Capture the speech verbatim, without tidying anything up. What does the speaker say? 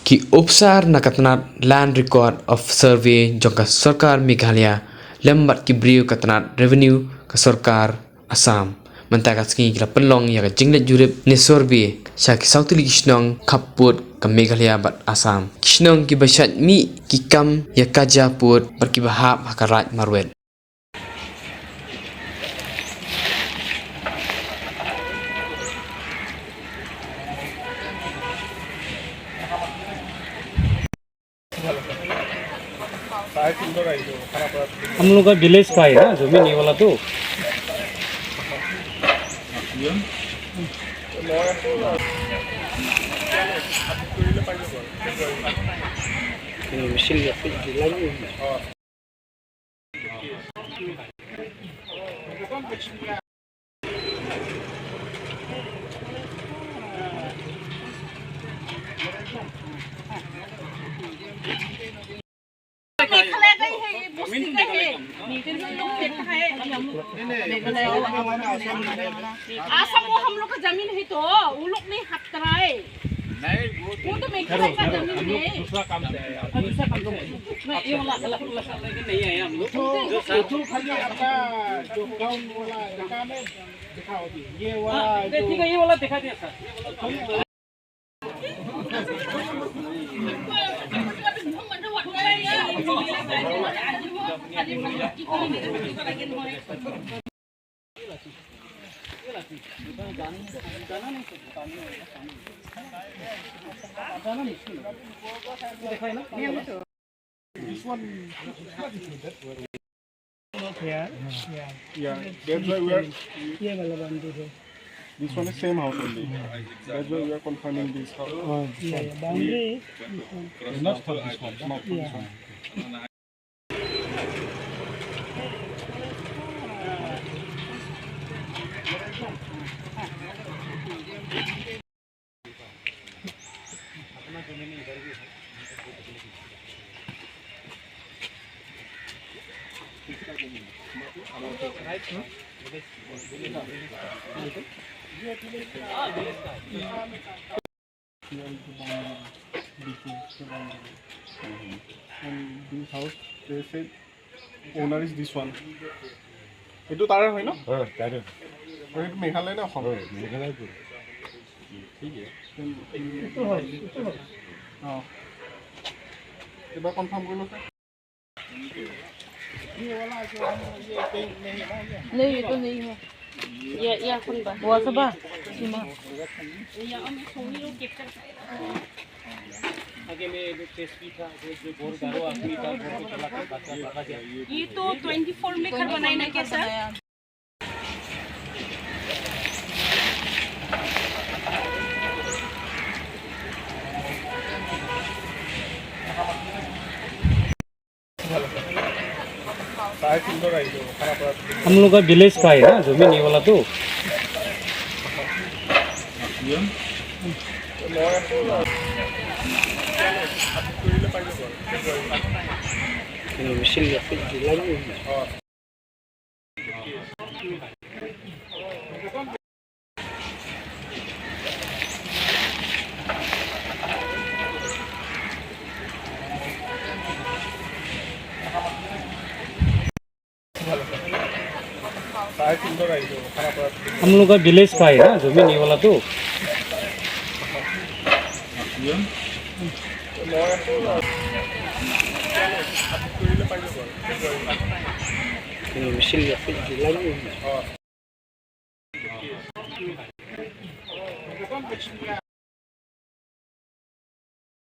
Ki ophisar na ka tnat Land Record of Survey jong ka sorkar Meghalaya lem bad ki briew ka tnat Revenue ka sorkar Assam mynta ka sngi ki la pynlong ïa ka jingleit jurip ne survey sha ki saw tylli ki shnong khappud ka Meghalaya bad Assam. Ki shnong kiba shait mih ki kam ïa ka jaka pud bad kiba hap ha ka Raid Marwet. हम लोग का विलेज का है ना जमीन, ये वाला तो। मेघालय का ही है, ये बस्ती का है। फिर भी लोग कहता है, अभी हम लोग मेघालय का। आसाम वो हम लोग का जमीन है तो, वो लोग नहीं हक कराए। वो तो मेघालय का जमीन है। दूसरा काम से आए हैं। दूसरा काम से आए हैं। नहीं, ये वाला अलग, अलग नहीं आए हैं हम लोग। तो, तो खाली आपका जो गाँव वाला काम है, दिखाओ जी। ये वाला हाँ, ठीक है, ये वाला दिखा दिया सर। This one, yeah, yeah. Yeah, that's why we are, ये वाला बाउंड्री है। This one is same house only. That's why we are confirming this house. Oh, yeah, yeah, बाउंड्री है, this one। Not for this one, not for this one। And this house, they said owner is this one. এইটো তাৰে হয় ন? অ, তাৰে। আৰু এইটো মেঘালয় নে অসম? অ, মেঘালয়টো। ঠিক আছে। এইটো হয়, এইটো হয়। অ। এবাৰ কনফাৰ্ম কৰি লওক ছাৰ। नहीं, ये तो नहीं है। ये, ये अपन बा। वो सब बा? सीमा। आगे में जो टेस्ट भी था, वो जो बहुत गाढ़ा आदमी था, वो तो चला के बात कर रहा था। ये तो ट्वेंटी फ़ोर में घर बनाए ना क्या सर? हम लोग का विलेज का है ना जमीन, ये वाला तो। हम लोग का विलेज का है ना जमीन, ये वाला तो।